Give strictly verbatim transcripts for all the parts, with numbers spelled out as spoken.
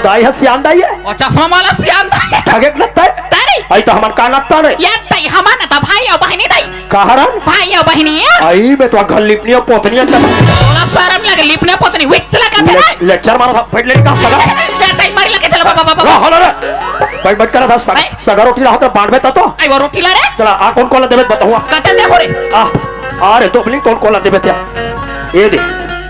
दाई ह सियान दाई हे। ओ चश्मा वाला सियान दाई। ठगेक न तय। तारी। अई त हमन का नत्ता रे? या दाई हमन त भाई अउ बहिनी दाई। का हरन? भाई अउ बहिनी हे। अई में तो घर लिपनी अउ पोतनी अंदर। तोला सरम लगे लिपने पोतनी विच लगा थे। ले-, लेक्चर मारा था, बैठ ले का सगा। या दाई मारी लगे चलो बाबा, बाबा। रहो ना रे। बैठ, बैठ कर था सगा, हैं? सगा रोटी रहा था बांट में तो। अई वो रोटी ला रे। चला, आ कौन कौन ला देबे बताऊँ। कतल दे हो रे। आ, आ रे, दोबलिन कौन कौन ला देबे त्या। ये दे।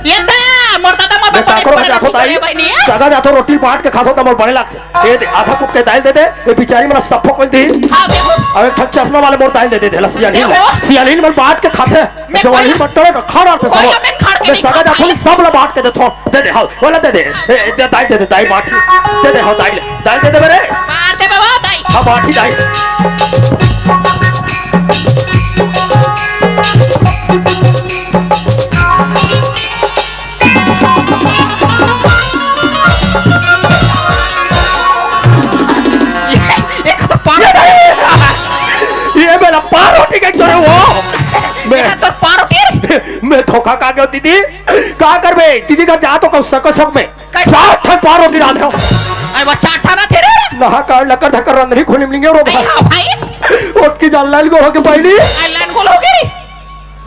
ये ता, मोर दादा मोर ले बाबा काकरो बड़े घर जाथो रोटी करे ताई, बहिनी हे। सगा जाथो रोटी बांट के खाथो त मोर बने लागथे। ये दे, आधा कुट के दाल दे दे, ये बिचारी मन सफो कोल दी। हाँ, देखो। अउ एक ठन चश्मा वाले मोर दाल दे दे, दे ला सियानी देखो। सियानी मन बांट के खाथे। मैं जवानी कोई मटर खा रहा था कोई सब। मैं खा के मैं नहीं सगा खा जाथो, पाई। सब ला बांट के देथो। दे दे, हाँ, वाला दे दे। ए, ए, दे, दाई दे दे, दाई बांट। दे दे, हाँ, दाई ले। दाई दे दे मेरे। मार दे बाबा, दाई। हाँ, बांट ही दाई। ये, ये तो पान ये दाई। ये मेरा पार रोटी के चोरे वो। मैं ये तो पान रोटी रे। मैं धोखा खा गयो दीदी। का करबे? दीदी घर जा तो कहूँ सको सक में। कैसे? चार ठन पार रोटी रांधे हो। अरे वो चार ठन थे रे। नहा का लकर धकर रंधरी खोली मिलेंगे रो नहीं भाई। हो भाई। ओतकी जान लाइन गोल हो के पाई नहीं। आ, लाइन गोल हो गई रे।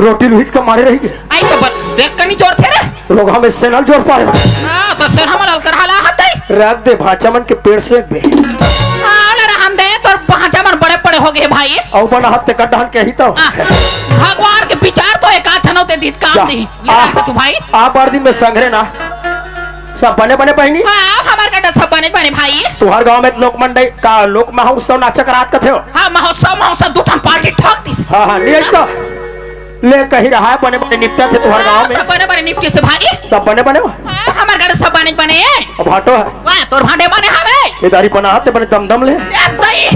रोटी लुहित का मारे रही गए। आई तो बत-, देख कनी जोर थे रे। रोगा में सेनल जोर पाए। हाँ, तो सेना में ललकर हाला हतई। रख दे भांचा मन के पेड़ से एक बे। हाँ, ले रहन दे, तोर भांचा मन बड़े पड़े हो गए भाई। अउ बना हाथ ते कड्ढान के ही तो। हाँ, भगवान के विचार तो एक आथ नौ ते दीत काम जा। नहीं। ये आ, रख दे तू भाई। आ बार दिन में संघरे ना। सब बने बने बहिनी? हाँ, हमार कटा सब बने बने भाई। तुहर गांव में लोक मंडई का लोक महोत्सव नाचा करात कथे हो? हाँ, महोत्सव, महोत्सव दू ठन पार्टी ठोक दिस। हाँ, हाँ, नहीं ऐसा। ले कही रहा है, बने बने निपटा थे तुहर गांव हाँ, में। सब बने बने निपटे से भाई। सब बने बने हो? हाँ, हमार कटा सब बने बने है। अब हटो है। वाह, तोर भांडे बने हवे। ये दारी बना हाथ बने दम दम ले। ए दई,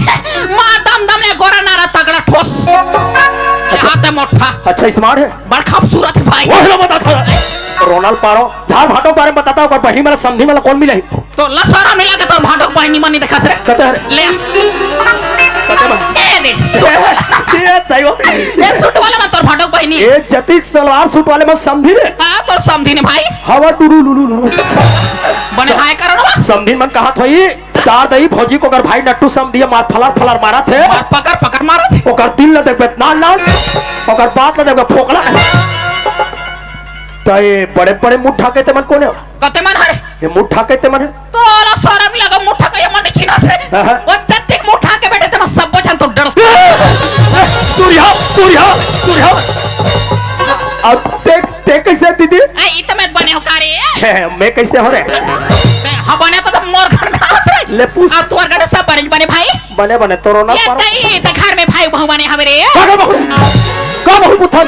मार दम दम ले, गोरा नारा तगड़ा ठोस। अच्छा। हाथ मोटा। अच्छा, स्मार्ट है। बड़ खूबसूरत है भाई। वही ना बता था। रोनल पारो, धार भाटो के बारे में बताता, ओकर बहिनी मन समधी मन ला कौन मिले? तो ला सारा मिला के तोर भाटो के बहिनी मन नहीं देखा से। कते हरे? ले। कते बा? ए दे। ए, ए, ताई वो। ए सूट वाला मन तोर भाटो के बहिनी। ए जतिक सलवार सूट वाले मन समधी रे। हाँ, तोर समधी ने भाई। हवा टुडू लुलू लुलू। बने हाय करो ना। समधी मन कहा थोई? तार दई भौजी के ओकर भाई नट्टू समधी मार फलर फलर मारत हे। मार पकड़ पकड़ मारत हे। ओकर दिल ल देखबे नान नान, ओकर बात ल देखबे फोकला। त ये बड़े बड़े मुंह ठाके ते मन कोने? कते मन हरे? ये मुंह ठाके ते मन हे? तोला सरम लगा मुंह ठाके ये मन चिन्हस रे। हाँ, हाँ। वो तत्ते मुंह ठाके बैठे ते मन सब जन तो डरस। ए, ए, तू रिहा, तू रिहा, तू रिहा। अब देख ते कैसे दीदी? ए, ई त मैं बने हो का रे? हे, हे, मैं कैसे हो रे? बे, हाँ, बने तो, तो मोर घर में हंस रे। ले पूछ। अब तोर घर सब बने, बने भाई? बने, बने, तोरो ना ये पर। तई, त घर में भाई बहू बने हवे रे। का बहू? का बहू पुथन?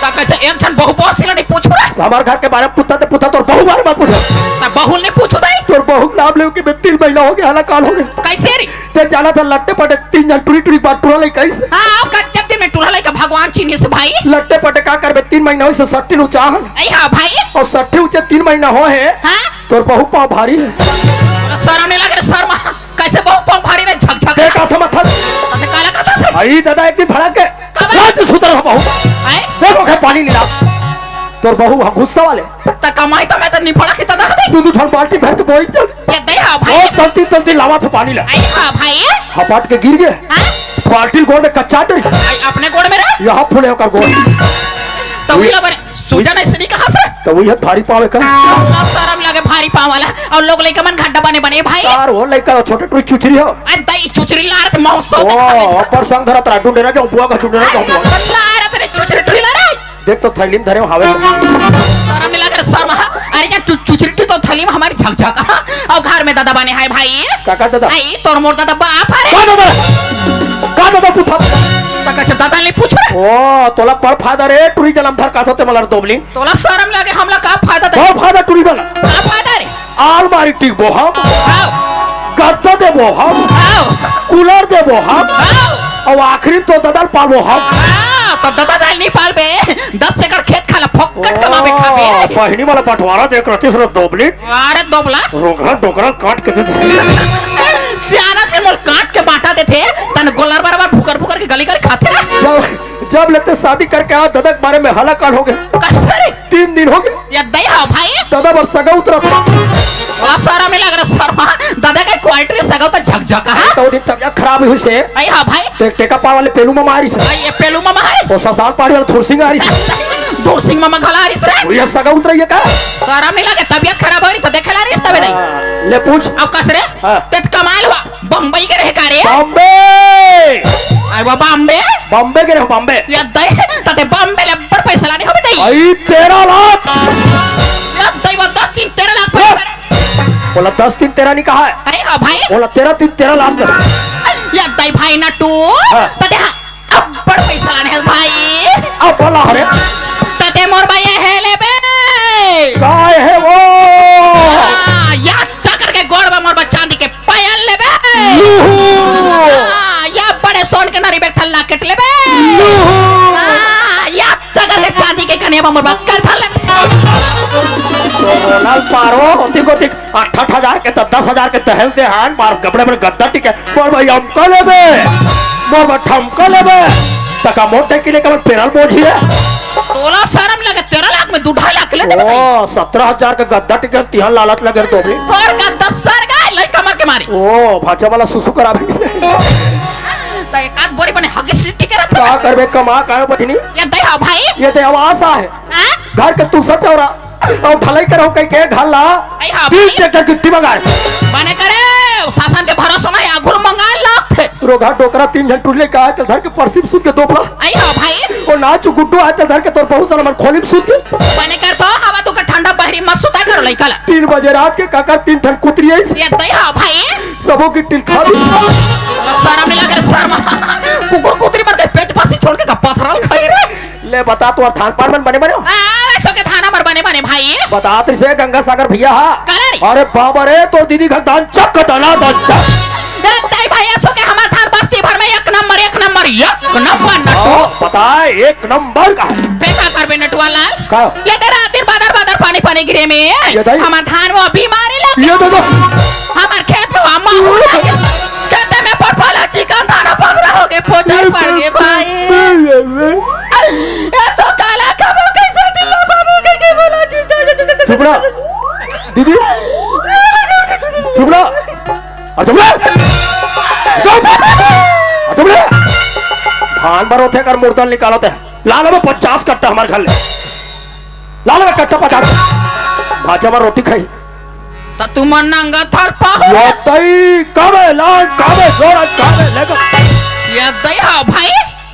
त कैसे एक झन बहू बॉस ला नहीं पूछू रे? हमार घर के बारे में पुता ते पुता तोर बहू बारे में पूछो। त बहू नहीं पूछू दाई? तोर बहू के नाम लेके मैं तीन महीना हो गया, हला काल हो गया। कैसे रे? ते जाना था लट्टे पटे तीन जन टुरी टुरी बात टुरा लई कैसे? हाँ, कच्चब दिन में टुरा लई का भगवान चिन्हिस भाई। लट्टे पटे का करबे, तीन महीना होइस सट्टी नु चाहन। आई हाँ भाई। अउ सट्टी उचे तीन महीना हो हे। हाँ। तोर बहू पाँव भारी हे। सरम नहीं लगे रे शर्मा। कैसे बहू पाँव भारी रे झकझक। ते का समझत? तते काला करता से। आई दादा एक दिन भड़ा के। कब? रात सुतर रहा बहू। आए? देखो के पानी नहीं ला। तोर बहू ह गुस्सा वाले। त कमाई त मैं त निपड़ा के त दे दे। दू दू ठन बाल्टी भर के बोरी चल। ये दे हा भाई। ओ तंती तंती लावा थे पानी ला। आई हा भाई। हपाट के गिर गए। हाँ? बाल्टी गोड़ में कच्चा डरी। आई अपने गोड़ में रे। यहाँ फूले ओकर गोड़। त उही ला बने सूजन ऐसे नहीं कहा से। त उही हाथ भारी पावे का। त सरम लगे भारी पावे वाला। अउ लोग लइका मन घड्डा बने बने भाई। तार हो लइका छोटे टुरी चुचरी हो। अरे दई चुचरी लारत महोत्सव ओ, देखा। अब्बर संग धरत रा, डुंडेरा जाऊं, बुआ का डुंडेरा जाऊं, बुआ। लारत रे चुचरी टुरी ला रे। देख तो थैली में धरे हावे। शर्म नहीं लगे रे, शर्म, हाँ? अरे, जा चु-, चुचरी टू तो थैली में हमारी झकझक, हाँ? अउ घर में दादा बने हाय भाई। का, का दादा? आई, तोर मोर दादा बाप, अरे। का दादा? का दादा पूछा? त कैसे दादा नहीं पूछ रे? ओ, तोला पर फायदा रे, टुरी जलम धर का थोते मलर दोबली। तोला शर्म लगे, हमला का फायदा दे? का फायदा टुरी वाला? का फायदा रे? आलमारी टिकबो हम, आओ। गद्दा देबो हम, आओ। कूलर देबो हम, आओ। अउ आखिरी तो ददल पालबो हम। आओ, तो ददा दाल नहीं पालबे, दस एकड़ खेत खाला फोकट कमाबे ओ, खाबे। बहिनी वाला बंटवारा देख रहती सर दोबली। अरे दोबला। रोगहा डोकरा काट के दे दे। सियाना ते मोल काट के बांटा देथे, तन गोलर बराबर भुकर भुकर के गली कर खाथे ना। जब, जब लेते शादी करके आ ददक बारे में हला काल हो गए। कैसे रे? तीन दिन हो गए। या दई हा भाई। दादा बर सगा उतरत हे। बड़ा शरम नइ लगे रे शर्मा। दादा के क्वालिटी सगा त झकझक हे। त ओ दिन तबियत खराब होइस हे। अई हाँ भाई। त एक टेका पार वाले पेलू मामा आरिस हे। अई ये पेलू मामा हे। ओ ससान पहाड़ी वाले धुरसिंग आरिस हे। धुरसिंग मामा घला आरिस रे। ओ ये सगा उतरइया का? शरम नइ लगे, तबियत खराब होइस त देखे ला आरिस तबे नहीं। हाँ, ले पूछ। अब कस रे? हाँ। ते त कमाल हुआ। बम्बई गे रहे का रे? बॉम्बे। अरे वो बॉम्बे? बॉम्बे गे रहे, बॉम्बे। ये दई, त ते बॉम्बे ले अब्बड़ पैसा लाने होबे दई। अई तेरह लाख। ये दई वो दस तीन तेरह लाख पैसा रे। ओला दस तीन तेरह नइ कहा हे। अरे हाँ भाई। ओला तेरह तीन तेरह लाख दे। ये दई भाई नटू। हाँ। त ते हाँ, अब्बड़ पैसा लाने हे भाई। अब बोला रे। त ते मोर बर ये हे लेबे। काय हे वो? हाँ, या चक्कर के गोड़ में मोर बर चांदी के पायल लेबे। लूहू। हाँ, या बड़े सोन के नरी बेठल लाकेट लेबे। लूहू। हाँ, या चक्कर के चांदी के कनिया में मोर बर करधन लेबे। तो बोलल पारो, ओतिक ओतिक अट्ठारह हजार के त दस हजार के दहेज दे हन, मार कपड़े पर गद्दा टिके, मोर बर अमका लेबे, मोर बर ठमका लेबे, त का मोर टेकी ले कमर पेरल बोझिए। तोला शरम लगे, तेरह लाख में दू ढाई लाख ले देबे। ओ, सत्रह हजार के गद्दा टिके, तिहां लालच लगे तो भी। तोर गद्दा सर गए, लइका मर के मारी। ओ, भांचा वाला सुसु करा भी। त एक आध बोरी बने हगिस टिके रहत का हे। करबे, कमा कायो बहिनी? ये दे हाँ भाई। ये दे आवास आहे। हाँ? घर के तुलसा चौरा। अउ ढलाई करहूं कहिके घर ला अई हाँ तीन भाई। ट्रैक्टर गिट्टी मंगाए। बने करे, शासन के भरोसा नहीं, आघू ल मंगा लागथे। रोगहा डोकरा तीन झन टुरी लइका आए, तेला धर के परसी म सूत के दोबला। अई हाँ भाई। ओ नाचू गुड्डू आए, तेला धर के तोर बहू सन हमर खोली म सूत के। बने कर तो, हवा तू के ठंडा बहरी मत सुता करो लइका ला। तीन बजे रात के काकर तीन ठन कुतरी आइस। ये दई हाँ भाई। सबो गिट्टी ल खा दी। शरम नइ लगे रे शर्मा। कुकुर कुतरी मन के पेट पासी छोड़ के का पथरा ल खाही रे। ले बता, तोर धान पान मन बने बने हो? आ, एसो के धान हमर बने बने भाई। बतात रहिसे गंगा सागर भैया हा। काला रे? अरे बाबा रे, तोर दीदी घर धान चक दना धान चक। ए, ताई भाई, एसो के हमर धान बस्ती भर में एक नंबर, एक नंबर, एक नंबर नटू। हाँ, पता है, एक नंबर का है। बे का करबे नटुआ लाल? का? ले दे रात दिन बादर बादर पानी पानी गिरे में। ये दाई। हमर धान में बीमारी लग ये दे दो। हमर खेत में अम्मा हुआ। खेते में पटपला चिकन दाना पकड़ा हो गए, पोचा पड़ गए भाई। ए तो काला खबो कैसे दिलो बाबू के, के बोला जी, जी, जी, जी, जी। चुप रहा। दीदी। चुप रहा। अरे चुप रहा। चुप। अरे चुप रहा। धान भरोथे कर मुर्दा निकालत हे। ला लेबे पचास कट्टा हमर घर ले। ला लेबे कट्टा पचास। भांचा बर रोटी खाही। त तुमन नंगा थर पाहो। यो तई काबे लान, काबे जोड़ा, काबे लेकर। ये दई हाँ भाई।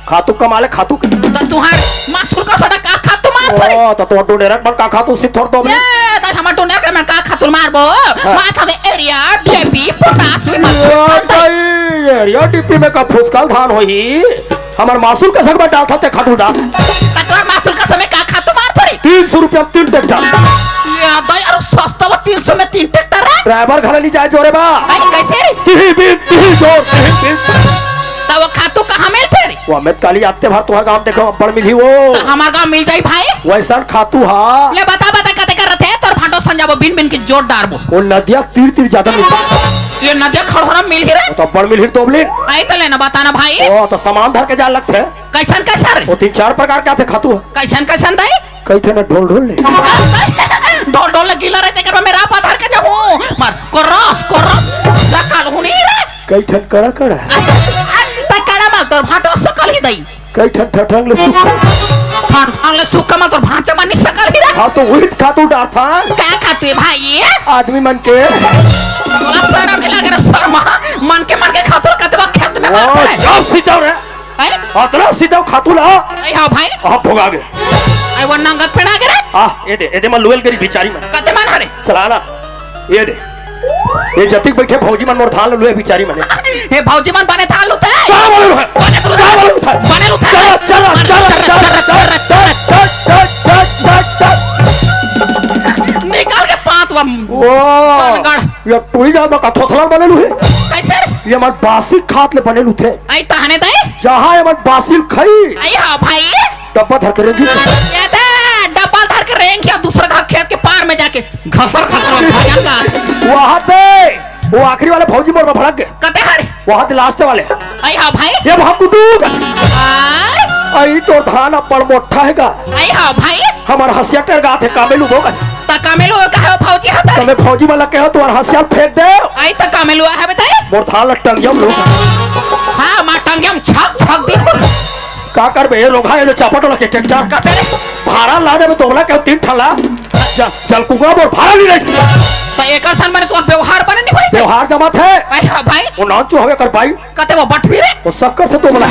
खातू कमा ले, खातू के। त तुहार मासुर का सड़ा का खातू मार थोड़ी। ओ, त तोर डोडेरक बर का खातू सी थोर दो बने। ये, त हमर डोडेरक मन का खातू मारबो। हाँ। मार खाबे यूरिया, डीएपी, पोटाश भी मार। यो तई, यूरिया, डीएपी में का फुसकल धान होही। हमर मासुल के संग में डालथस ते खातू डाल। त तोर मासुल के संग में का खातू मारथस रे? तीन सौ रुपया में तीन ट्रैक्टर। ये दई यार सस्ता बा, तीन सौ में तीन ट्रैक्टर रे। ड्राइवर घला नइ जाए जोरे बा। भाई कैसे रे? तिही बीन, तिही जोर, तिही बीन। त वो खातू कहाँ मिलथे रे? वो अमित काली आते भर तुहार गांव देखो, अब्बड़ मिलही वो। त हमर गांव मिल जाही भाई। वैसन खातू हा। ले बता, बता कते कर रथे, तोर भांटो संजाबो, बिन बिन के जोर डारबो। वो नदिया तीर तीर जादा मिलथे। ये नदिया खड़ोरा मिलही रे। वो तो अब्बड़ मिलही तो बोले। आई त लेना बता ना भाई। ओ, त सामान धर के जाए लगथे। कैसन कैसन रे? वो तीन चार प्रकार के आथे खातू। कैसन कैसन दई? कई ठन ढोल ढोल ले। ढोल ढोल ले गीला रहिथे, तेकर में रापा धर के जाहूं। मार, कोरस, कोरस, सकल हुनी रे। कई ठन कड़ा कड़ा। त कड़ा माल तोर भांटो सकल ही दई। कई ठन ठठंग ले सुख। ठठंग ले सुख का माल तोर भांचा मन नइ सकल ही रे। हाँ, त उहीच खातू डारथा। का खातू हे भाई? आदमी मन के। तोला शरम नइ लगे रे शर्मा। मन के, मन के खातू कतबा खेत में मार पड़े। जब सीता रे। हैं? अतना सीधा खातू ला। अरे हाँ भाई। आप भोगा गे। अरे वो नंगत पेड़ा गे रे। आ, ये दे, ये दे, मैं लुएल करी बिचारी मन। कते मन हरे? चला ना। ये दे। ये जतिक बैठे भौजी मन मोर धान लुए बिचारी मन। ये भौजी मन बने धान लुते। का बोले लुहे? बने लुते। का बोले लुहे? बने लुते। चल, चल, चल, चल, चल, चल, चल। निकाल के पात बम। ओ। ये टुरी जात बा का थोथला बने लुहे? कैसे रे? ये मन बासी खात ले बने लुथे। आई तहने दई? जहाँ ये मन बासी ल खाई। आई हाँ भाई। डब्बा धर के रेंगी। ये दे, डब्बा धर के रेंग के दूसरा का खेत के पार में जाके घसर घसर भजन गा। वहाँ ते, वो आखिरी वाले भौजी मोर में भड़क गए। कते हरे? वहाँ ते लास्ट वाले। आई हाँ भाई। ये वहाँ कुटुक। आई। आई तो धान अब्बड़ मोटा हे गा। आई हाँ भाई। हमर हंसिया टेर गा थे कामे लुबो गा। त कामे लुआ कहे हो भौजी हतर? तमे भौजी वाला कहे हो, तुम्हारा हंसियाल फेंक दे। आई त कामे लुआ है बताई? मोर धान ला टंगियम लो। हाँ, माँ टंगियम छक छक दिन। का करबे, ये रोगहा ये जो चापट वाला के ट्रैक्टर। कते रे? भाड़ा ला देबे तो वाला के तीन ठला। ज-, जल कुकरा मोर भाड़ा नहीं रही। त एकर सन बने तोर व्यवहार बने नहीं होई ते? व्यवहार जमात है। आई हाँ भाई। वो नाम चो हवे कर भाई। कते वो बटवी रे? वो शक्कर से तो बोला।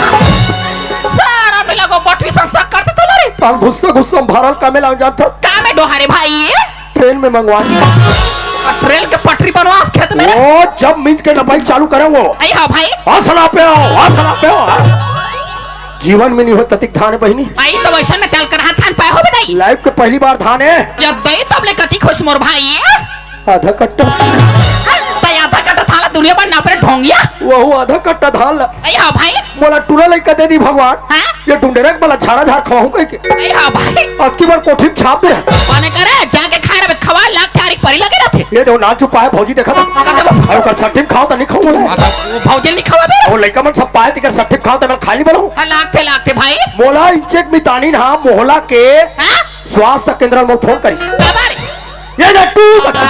सारा मिला को बटवी सन शक्कर से तो रे। हम गुस्सा गुस्सा में भरल कामे लाग जात था। कामे डोहारे भाई? ट्रेन में मंगवा। आ, ट्रेन के पटरी बनवा उस खेत में रे। वो जब मिंज के नपाई चालू करे वो। आई हाँ भाई। हौसला पे हो, हौसला पे हो। जीवन में नहीं हो ततिक धान बहिनी। आई तो वैसा न टल कर हाथ धान पाए हो बताई। लाइफ के पहली बार धान है। या दई तब ले कतिक खुश मोर भाई। आधा कट्टा। त आधा कट्टा थाला दुनिया भर नापरे ढोंगिया। वहू आधा कट्टा धान ला। अरे हाँ भाई। मोला टूरा लइका दे दी भगवान। हाँ? ये डुंडेरा के मला झाड़ा झाड़ खवाहूँ कह के। अरे हाँ भाई। अबकी बार कोठी में छाप दे। माने करे जाके खाए रहे खवा लाग थारी परी लगे रहते। ये देखो नाच चुपा है भौजी देखा था। कते वो अरे ओकर सट्टी में खाओ तो नहीं खाऊंगा। वो भौजी नहीं खवा बे। वो लइका मन सब पाए तिकर सट्टी में खाओ तो मैं खा ली बोलूँ। हाँ, लागते लागते भाई। मोला इंचेक मितानी ना मोहला के हाँ? स्वास्थ्य केंद्र में फोन करी। कबर? ये नट्टू बता।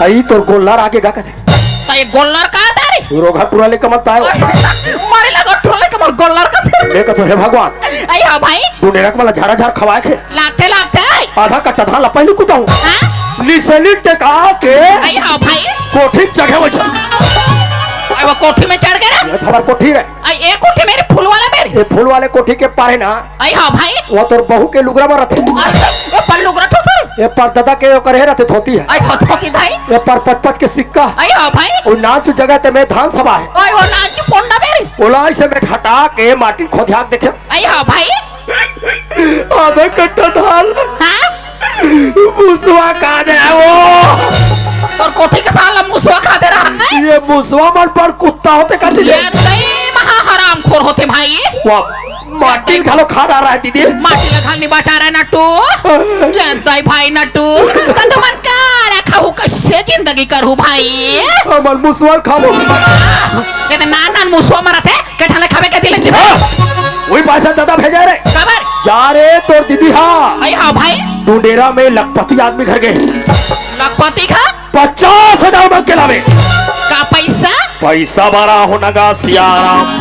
आई तोर गोल्लर आगे गा कथे। त ये गोल्लर का तारी? रोगहा टूरा लइका मत आयो। मारे लगा टूरा लइका मत गोल्लर का फिर। मैं कथो हे भगवान। आई हाँ भाई। दुनिया के मला झाड़ा झाड़ खवाए खे। लागते लागते। आधा कट्टा धान ला पहली कुटाऊँ। हाँ? निसलिन टेका के। आई हाँ भाई। कोठी में चढ़े वैसा। आई वो कोठी में चढ़ गए रे। ये तो हमार कोठी रे। आई एक कोठी मेरी फूल वाला मेरी। ये फूल वाले कोठी के पारे ना। आई हाँ भाई। वो तोर बहू के लुगरा में रहते। आई, ये पर लुगरा ठोकर। ये पर दादा के ओकर हे रहते धोती है। आई हाँ, धोती धाई। ये पर पच पच के सिक्का। आई हाँ भाई। वो नाच जगह ते में धान सभा है। आई वो नाच पोंडा मेरी। ओला इसे में हटा के माटी खोदिया के देखे। आई हाँ भाई। आधा कट्टा धान। हाँ? मुसवा खा दे वो। तोर कोठी के धान ला मुसवा खा दे रहा है। ये मुसवा मन पर कुत्ता होते का दिले। ये सही महा हराम खोर होते भाई। वाह, माटी घालो खा रहा है दीदी। माटी ला घाल नहीं बचा रहा है नट्टू। जय दाई भाई नट्टू। त तुमन का रखा हूँ, कैसे जिंदगी करूँ भाई? हमर मुसवा खाबो। ये तो नान नान मुसवा मरत है, के ठाले खाबे के दिले जीवे। हाँ, वही पैसा दादा भेजा रे। काबर? जा रे तोर दीदी हा। आई हाँ भाई। डुंडेरा में लखपति आदमी घर गए। लखपति का? पचास हजार मांग के लावे। का पैसा? पैसा भरा हो नगा सियाराम।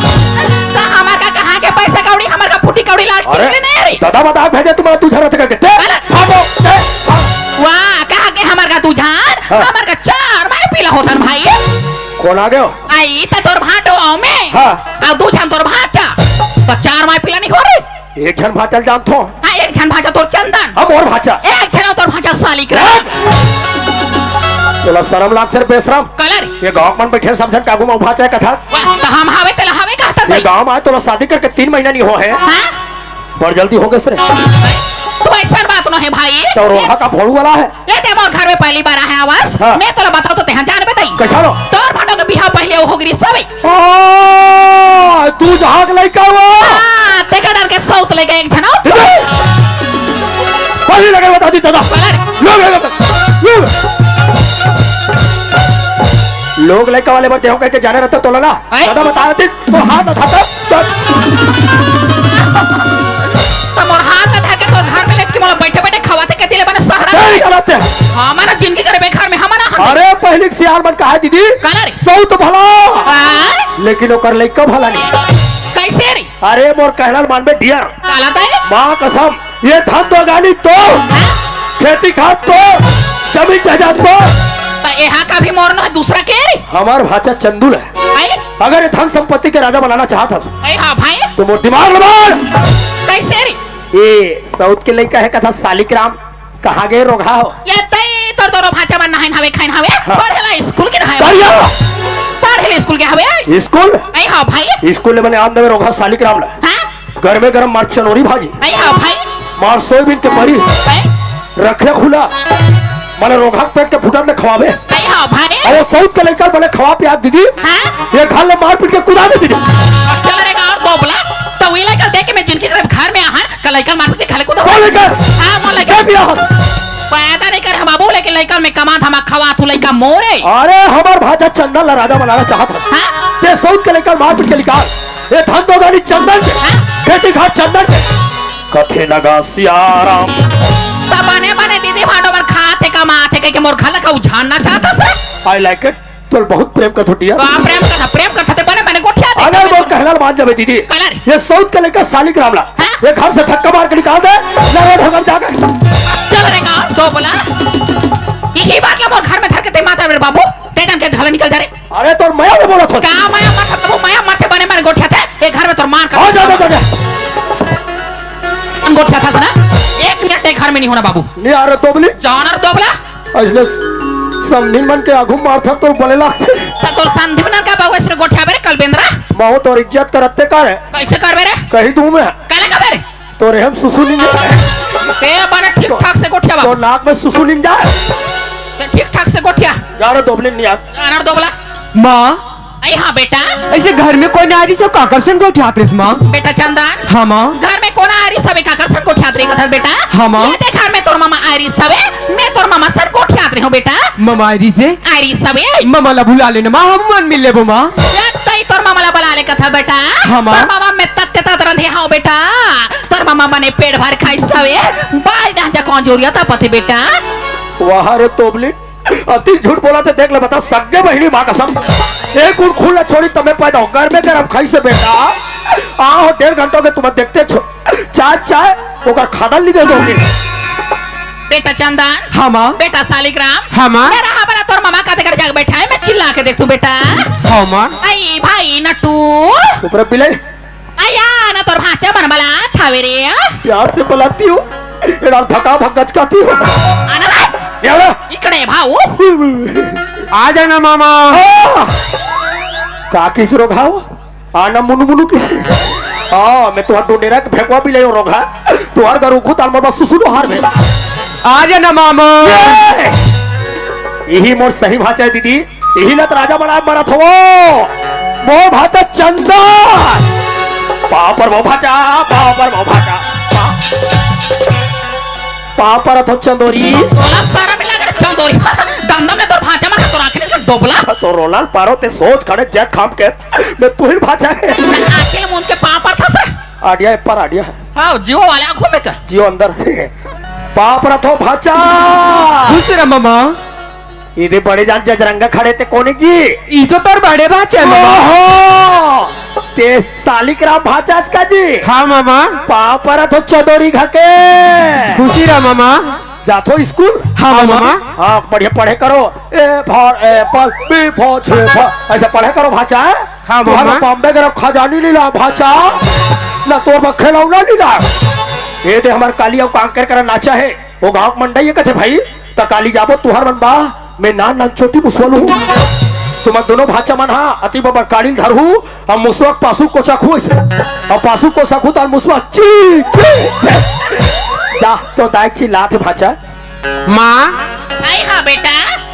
त हमार का कहाँ के पैसा कौड़ी, हमार का फूटी कौड़ी लाट अरे, टिकले नहीं रे। दादा बता भेजे तुम्हारा दू हजार रथ करके। ते, गलत। भागो, ते, भाग। वाह, कहा के हमार का दू हजार, हाँ। हमार का चार माई पीला होतन भाई। कौन आ गयो? आई त तोर भाटो में। हाँ। आ दू झन तोर भाचा। त चार माई पीला नहीं हो रे। एक झन भाचा ल जानथो। हाँ, एक झन भाचा तोर चंदन। हम और भाचा। एक झन तोर भाचा सालिक रे। तोला शरम लागथे रे बेशरम? कलर। ये गांव मन बैठे सब झन कागू में भाचा कथा। वाह, त हम हावे तेला हावे कहत ये भाई। गांव में आए तोला शादी करके तीन महीना नहीं हो है। हाँ? बड़ जल्दी हो गए रे। तू ऐसा बात न है भाई। तो रोहा का भोलू वाला है। ये ते मोर घर में पहली बार आया आवाज। हाँ। मैं तोला बताओ तो तेहा जान बताई। कैसा लो? तोर भाटो के बिहाव पहले हो गिरी सबे। ओ, तू जहां के लइका वो। हाँ, तेका डर के सौत ले गए एक झन। पहली लगे बता दी दादा। कलर। लोग लगे बता। लोग। लोग लइका वाले बर देहो कह के जाने रहता तोला ना। आए? दादा बता रहे थे, तो हाथ उठा था। त मोर हाथ उठा के तोर घर में लेके मोला बैठे बैठे खवाथे के दिले बने सहारा। नहीं गलत है। हमारा जिंदगी करे बेघर में हमारा हाथ। अरे पहली सियार मन कहा है दीदी। कलर। सौत भला। आए? लेकिन ओकर लइका भला नहीं। कैसे रे? अरे मोर कहना ल मानबे डियर। काला ताई? माँ कसम, ये धन दो गाली तो खेती खात तो जमीन जायदाद तो। त एहा का भी मोर न है, दूसरा के रे? हमार भाचा चंदू ल है। भाई? अगर ये धन संपत्ति के राजा बनाना चाहत हस, ए हाँ भाई। तो मोर दिमाग ल मार। कैसे रे? ए सौत के लइका है कथा सालिक राम। कहाँ गए रोगहा हो? ये तई तोर दोनों भाचा मन नहाइन हवे, खाइन हवे, हाँ। पढ़ेला स्कूल के नहाए। बढ़िया। पढ़ेला स्कूल के हवे। स्कूल? ए हाँ भाई। स्कूल ले बने आन देवे रोगहा सालिक राम ला। हाँ? गरमे गरम मार चनोरी भाजी। ए हाँ भाई। मार सोयाबीन के बरी। भाई। रखे खुला। माने रोगहा पेट के फुटत ले खवावे। ए हाँ भाई। अब वो सौत के लइका बने खवा पिया दीदी। हाँ? ये घर ले मार पीट के कुदा दे दीदी। चल रे गाँव दोबला। तो वही लइका देख के मैं जिनके घर, घर में आहन, का लइका मार पीट के खा ले कुदा। कौन लइका? हाँ, वो लइका। क्या पिया हम? पैदा नहीं कर हम बाबू, लेकिन लइका में कमा धमा खवा तू लइका मोरे। अरे हमार भाचा चंदन ला राजा बनाना चाहत है। हाँ? ते सौत के लइका मार पीट के निकाल। ये धन दो गाली चंदन के। हाँ? खेती घाट चंदन के। कथे नगा सियाराम। त बने बने मोर घर ला का उझारना चाहत हस? I like it। तोर बहुत प्रेम करथों, dear। का प्रेम करथस? प्रेम करथस ते बने बने गोठिया दे। अगर वो कहना मान जाबे दीदी, काला रे? ये सउत के लइका सालिक राम ला, हाँ? ये घर से धक्का मार के निकाल दे, ना वो घर जाके। चल रे का दोबला, इही बात ला मोर घर में धर के ते माता मेरे बाबू, ते जान के घर ले निकल जा रे। अरे तोर मया में बोलथों। का मया मत, तब मया मत बने बने गोठियाथस, ये घर में तोर मार कर। हाँ, जा, जा, जा, जा। गोठियाथस ना, एक मिनट ये घर में नहीं होना बाबू। नहीं आ रहा दोबली। जाना रे दोबला। अइसने समधी मन के आगू मारथस त बने लागथे। त तोर समधी मन का बाबू अइसने गोठियाबे रे कल बेंदरा? महूँ तोर इज्जत करते का रे? कइसे करबे रे? कही दूँ मैं। काला कबे रे? तोरे हम सुसु निंजा। ते बने ठीक ठाक से गोठिया बाबू। तोर नाक में सुसु निंजा। ते ठीक ठाक से गोठिया। जा रे दोबली निया। जाना रे दोबला। माँ। अई हाँ बेटा। अइसे घर में कोई ना आय रिहिस हे, काकर सन गोठियात रेहेस माँ? बेटा चंदन। हाँ माँ। घर में कोन आय रिहिस हवे, काकर सन गोठियात रेहे कथस बेटा? हाँ माँ। ये देख घर में तोर मामा आय रिहिस हवे, मैं तोर मामा सन गोठियात रेहेंव बेटा। मामा आय रिहिस हे? आय रिहिस हवे। मामा ला बुला लेना माँ, हमन मिल लेबो माँ। ये तई तोर मामा ला बुला ले कथस बेटा। हाँ माँ। तोर मामा मैं तत्ते तत रंधे हंव बेटा। तोर मामा बने पेट भर खाइस हवे। बारी डहन जा कौन जोरिया तपत हे बेटा। वाह रे तोबली। अति झूठ बोलथे, देख ले बता, सग्गे बहिनी माँ कसम। एक उन खून ला छोड़ी तब मैं पैदा हंव। गरमे गरम खाइस हे बेटा। आओ डेढ़ घंटा के तुम देखते छो। चाय चाय ओकर खादल नहीं दे दोगे। बेटा चंदन। हाँ माँ। बेटा सालिक राम। हाँ माँ। ये रहा बला तोर मामा का घर जाके बैठा है, मैं चिल्ला के देखथंव बेटा। हाँ माँ। अई भाई नटू। ऊपर पिले। अया, ना तोर भांचा मन बलात हवे रे। प्यार से बलाती हूँ, एड़ा भका भक गचकाती हूँ। आना रे। ये वाला। इकड़े भाऊ। आ जाना मामा। आ! का किस रोघा हो? आना मुनु मुनु के। हाँ, मैं तुहार डोडेरा के भेकवा भी ले रोघा। तुहार घर उखू ताल मरबा सुसु डोहार में। आ जाना मामा। ये! इही मोर सही भांचा हे दीदी। इही ला त राजा बनाय मरत हवं। मोर भांचा चंदन। पाँव परबो भांचा, पाँव परबो भांचा। पाँव, पाँव परत हंव चंदोरी। तोला शरम नइ लगे रे चंदोरी। दम दम ले तोर भांचा मन तोर आँखी में दोबला। तो रोलाल पारो ते सोच खड़े जैत खाम के। मैं तुहिन भांचा हे। आँखी ले मुंद के पाँव परथस रे। आडिया ए पर आडिया हे। हाँ, जियो वाले आँखों में का? जियो अंदर। पाँव परत हंव भांचा। खुश रह मामा। इदे बड़े जान जजरंगा खड़े ते कोन ए जी? ई तो तोर बड़े भांचा हे मामा। ओहो! ते सालिक राम भांचा हस का जी? हाँ मामा। पाँव परत हंव चदोरी घके। खुशी रह मामा। जाथो स्कूल? हाँ मामा। हाँ, बढ़िया पढ़े करो। A for apple, B for छेफा। अइसे पढ़े करो भांचा। हाँ तुहर मामा। बॉम्बे के खजानी लीला भांचा। ना तोर बर खेलौना लीला। ए दे हमर काली अउ कांकर करा नाचा हे। ओ गांव के मंडई हे कथे भाई, त काली जाबो तुहर मन बा, मैं नान नान चोटी मुसवा लूहूं। तुमन दोनों भांचा मन हा, अति बबर काड़ी ल धरहू, अउ मुसवा के पासू कोचकहू अइसे। अउ पासू कोचकहू त मुसवा ची, ची, ची। जा, तो दाई चिल्लात हे भांचा। माँ। आई हाँ बेटा।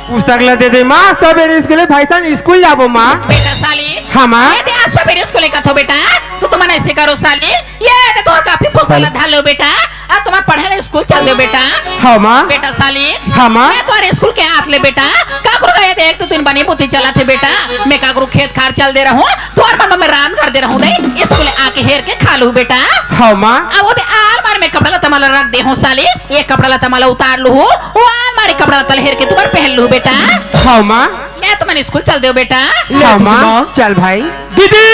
पुस्तक ला दे दे माँ, सबेरे स्कूल हे, भाई साहब स्कूल जाबो माँ। बेटा साली। हाँ माँ। ये दे आज सबेरे स्कूल हे कथों बेटा, त तुमन अइसे करो साली, ये दे तोर कापी पुस्तक ला धर लो बेटा। अब तुमन पढ़े ला स्कूल चल देव बेटा। हाँ माँ। बेटा सालिक। हाँ माँ। मैं तोर स्कूल के आत ले बेटा, काकरो का ये देख तो तीन बनी बुद्धि चलत हे बेटा। मैं काकरो खेत खार चल दे रहूं, तोर मन में रांध कर दे रहूं दे, स्कूल आके हेर के खा लू बेटा। हाँ माँ। अब वो दे आलमारी में कपड़ा लत्ता मन ला रख दे हूं सालिक, ये कपड़ा लत्ता मन ला उतार लू, वो आलमारी कपड़ा लत्ता ला हेर के तुमन पहन लू बेटा। हाँ माँ। ले तुमन स्कूल चल देव बेटा। ले हाँ माँ। चल भाई। दीदी।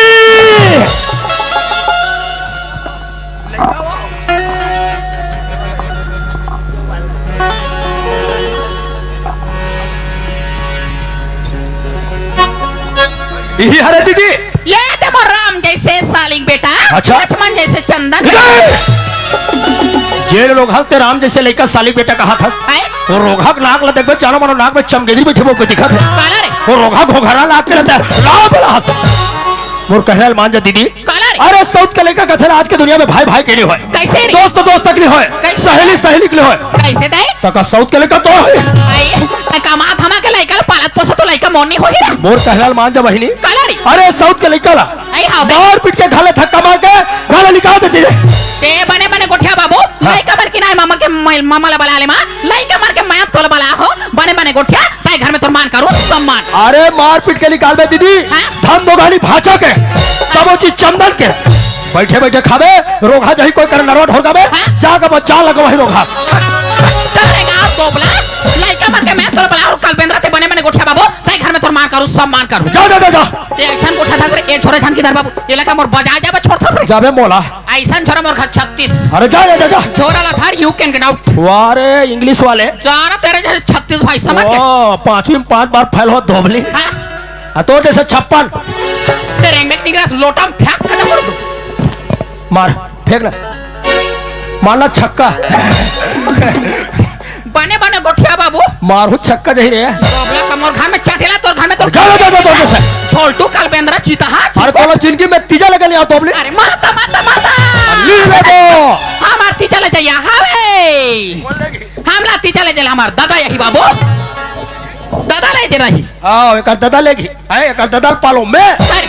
इही हरे दीदी। ये ते मोर राम जइसे सालिक बेटा, अच्छा। लक्ष्मण जइसे चंदन। जे लोग हंसते राम जइसे लइका सालिक बेटा कहाथस। हैं? वो रोघा के नाक ला देखबे, चारों मानो नाक में चमगेदरी बैठे वो दिखत हे। काला रे? वो रोघा घोघरा नाक के रहता है। राम बलास। मोर कहना ल मान जा दीदी। काला रे? अरे सउत के लइका कथे आज के दुनिया में भाई भाई के नइ होय। कइसे रे? दोस्त दोस्त तक नइ होय। कइसे? सहेली सहेली के नइ होय। कइसे दे? त का सउत के लइका तो हे। आई, त कमा धमा के लइका ल पालत पोसत तो लइका मोर नइ होही रे। मोर कहना ल मान जा बहिनी। काला रे? अरे सउत के लइका ला। आई हाँ बे। मार पीट के घर ले धक्का मार के घर ले निकाल देती रे। ते बने बने गोठिया बाबू, हाँ। लइका मन के नाय मामा के मै-, मामा ला बला ले माँ, लइका मन के मैं तोला बला हो, बने बने गोठिया, ताई घर में तोर मान करो सम्मान। अरे मार पीट के निकाल बे दीदी, हाँ? धन दो गाली भांचा के, सब वो चीज चंदन के, बैठे बैठे खाबे, रोघा जही कोई कर नरवा ढोर गाबे, हाँ? जाके बस जा लगो वही रोघा। चल रे गा, दोबला, लइका मन के मैं तोला बलाहूं, कल बेंदरा ते बने बने गोठिया बाबू, तई घर में तोर मार करूं, सब मार करूं। जा, जा, जा, जा। ए अइसन गोठिया था रे, ए छोरे झन किधर बाबू, ए लइका मोर बजाय जाबे छोड़थस रे। जाबे मोला। अइसन छोरा मोर घर छत्तीस। अरे जा, जा, जा, जा। छोरा ला धर, you can get out। वाह रे, English वाले। जाना तेरे जैसे छत्तीस भाई समझ के। ओ, पांचवी में पांच बार फेल हो, दोबली। हाँ। आ, तोर जैसे छप्पन। तेरे में निकला लोटा में फेंक के दे दो। मार, फेंक ना। मारना छक्का। बने बने गोठिया बाबू। मारहूं छक्का जही रे। दोबला कमोर घर में चटेला, तोर घर में तोर जा, जा, जा, जा, जा, जा। छोलटू कल बेंदरा चीता हा, अरे, चिपको। कोनो जिंदगी में तीजा लगे नहीं आओ, दोबली। अरे, माता, माता, माता। ली ले दो। हमार तीजा ले जाइया, हावे। हमला तीजा ले जाइला, हमार दादा यही बाबू। दादा ले जे रही। हाँ, एकर दादा लेगही। हैं, एकर दादा पालो में। अरे।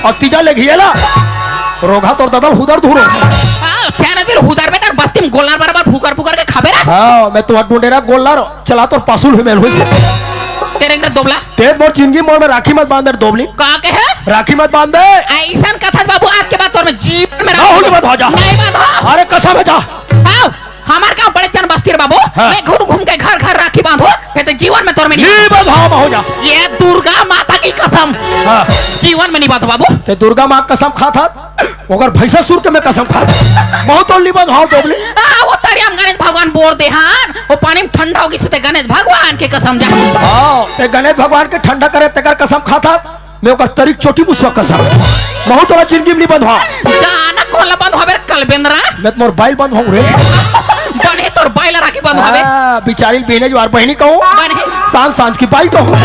अउ तीजा लेगही एला। रोगहा तोर दादा हुदर धुरो। हाँ, सियान आदमी हुदर में तर बस्ती में गोलनार बराबर फुकर फुकर के खाबे रे। हाँ, मैं तुहार डोडेरा गोलनार चला तोर पासुल हुई मेल हुई से। तेरे अंदर दोबला। ते मोर जिंदगी मोर में राखी मत बांध दे दोबली। का कहे? राखी मत बांध दे। अइसन कथस बाबू, आज के बाद तोर में जीवन में ना राखी होली मत हो जा। नहीं बांध हो। अरे कसम है जा। आओ। हमार गांव बड़े जन बस्ती रे बाबू, हाँ। मैं घूम घूम के घर घर राखी बांधो, फिर तो जीवन में तोर में नहीं नहीं बंधो। बंधाओ हो जा। ये दुर्गा माता की कसम, हाँ। जीवन में नहीं बांधो बाबू। ते दुर्गा माँ कसम खात हस, ओकर भैंसासुर के मैं कसम खात हस। बहुत तो नहीं बंधाओ दोबली। आ, वो तरिया में गणेश भगवान बोर दे हन, वो पानी में ठंडा होगी सुते गणेश भगवान के कसम जा। हाँ, ते गणेश भगवान के ठंडा करे तेकर कसम खात हस। मैं ओकर तरीक चोटी मुसवा कसम। बहुत तोला जिंदगी में नहीं बंधवा। जाना कोन ला बंधवाबे रे कल बेंदरा? मैं तो मोर बाइल बंधवाऊं रे। बने तोर बाइल राखी बंधवाबे। हाँ, बिचारी बिहने जवार बहिनी कहूं। बने। सांझ सांझ की बाई कहूं।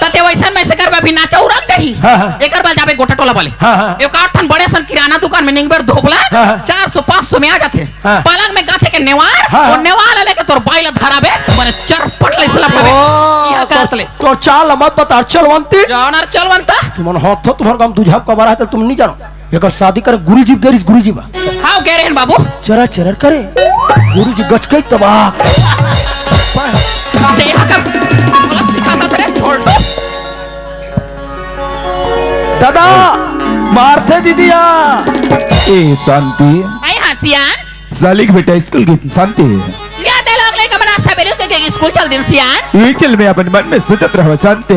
त ते वैसन में से करबे अभी नाचा उरक जाही। हाँ, हाँ। एकर बाद जाबे गोटा टोला वाले। हाँ, हाँ। एक आठ ठन बड़े सन किराना दुकान में निंगबे रे दोबला। हाँ, हाँ। चार सौ पाँच सौ में आ जाथे। हाँ। पलंग में गाथे के नेवार, हाँ, वो हाँ। नेवार ला लेके तोर बाइल धराबे, बने चरपट ले सला पाबे। ओ, यह तो काट ले। तोर चाल मत बता, चलवंती। जाओ ना रे चलवंता। तुमन हाथ तो तुम्हारे गांव दूझा का बारा है, तो तुम नहीं जानो। एकर शादी करे गुरुजी, गैरिस गुरुजी बा। हाँ, कह रहे हैं बाबू। चरा चरर करे। गुरुजी गच गई तबाह। देखा कर। बोला सिखाता तेरे छोड़ दो। दादा, मारथे दीदिया। ए, शांति। आई हाँ, सियान। सालिक बेटा स्कूल गे शांति। या ते लोग लइका मन आज सबेरे उठ के स्कूल चल दिन सियान। ये चल मैं अपन मन में सोचत रहो शांति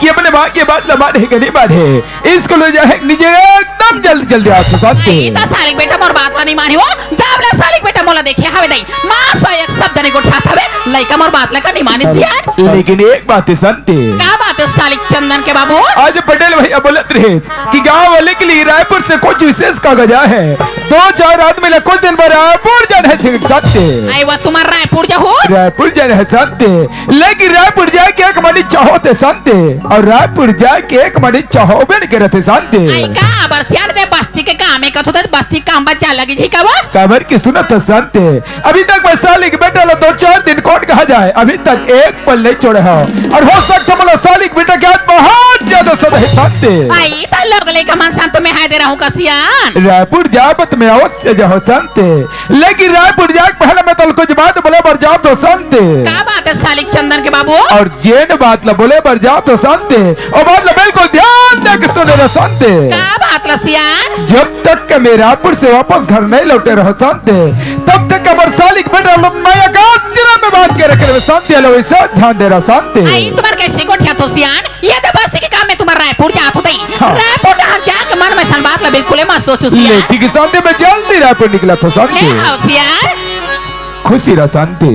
कि अपने माँ के बात ला माने के नहीं माने। स्कूल जाए निजे एकदम जल्दी जल्दी आ शांति। आई ता सालिक बेटा मोर बात ला नहीं मानी हो। जब ले सालिक बेटा मोला देखे हवे दई। माँ सो एक शब्द नहीं गोठियात हवे। लइका मोर बात ला का नहीं मानिस सियान। लेकिन एक बात है शांति। का बात है सालिक चंदन के बाबू? आज पटेल भैया बोलत रहे कि गांव वाले के लिए रायपुर से कुछ विशेष कागज आए हैं। दो चार आदमी ला कुछ दिन बर रायपुर जाना है, ठीक सत्य। आई वा तुम्हार रायपुर जाहू? रायपुर जाना है सत्य, लेकिन रायपुर जाके एक मनी चाहो थे सत्य, और रायपुर जाके एक मनी चाहो बन के रहते सत्य। आई का अबर सियान दे बस्ती के काम है कथो दे बस्ती काम बचा लगी थी कब? काबर की सुनत सत्य, अभी तक मैं सालिक बेटा ला दो चार दिन कोन कहा जाए, अभी तक एक पल नहीं छोड़े हो। और हो सकता मोला सालिक बेटा के आज बहुत ज्यादा सदहे शांति। आई त लोग लइका मन संत में हाय दे रहूं का सियान। रायपुर जाबत में अवश्य जाहो शांति, लेकिन रायपुर जाके पहले मैं तोला कुछ बात बोले बर जात हो शांति। का बात है सालिक चंदन के बाबू? और जेन बात ला बोले बर जात हो शांति, ओ बात ला बिल्कुल ध्यान दे के सुने रहो शांति। का बात ला सियान? जब तक के मैं रायपुर से वापस घर नहीं लौटे रहो शांति, तब तक हमर सालिक बेटा लो माया का चिरा में बांध के रखे रहो शांति। हेलो, ऐसा ध्यान दे रहो शांति। आई तुम्हार कैसे गोठियात हो सियान? ये तो बस्ती के काम में तुम्हार रायपुर जात हो तई। हाँ। रायपुर जहाँ जाके मन में सन बात ला बिल्कुल मत सोचो सियान। लेकिन शांति में जल्दी रायपुर निकला तो शांति। ले आओ सियान। खुशी रहो शांति।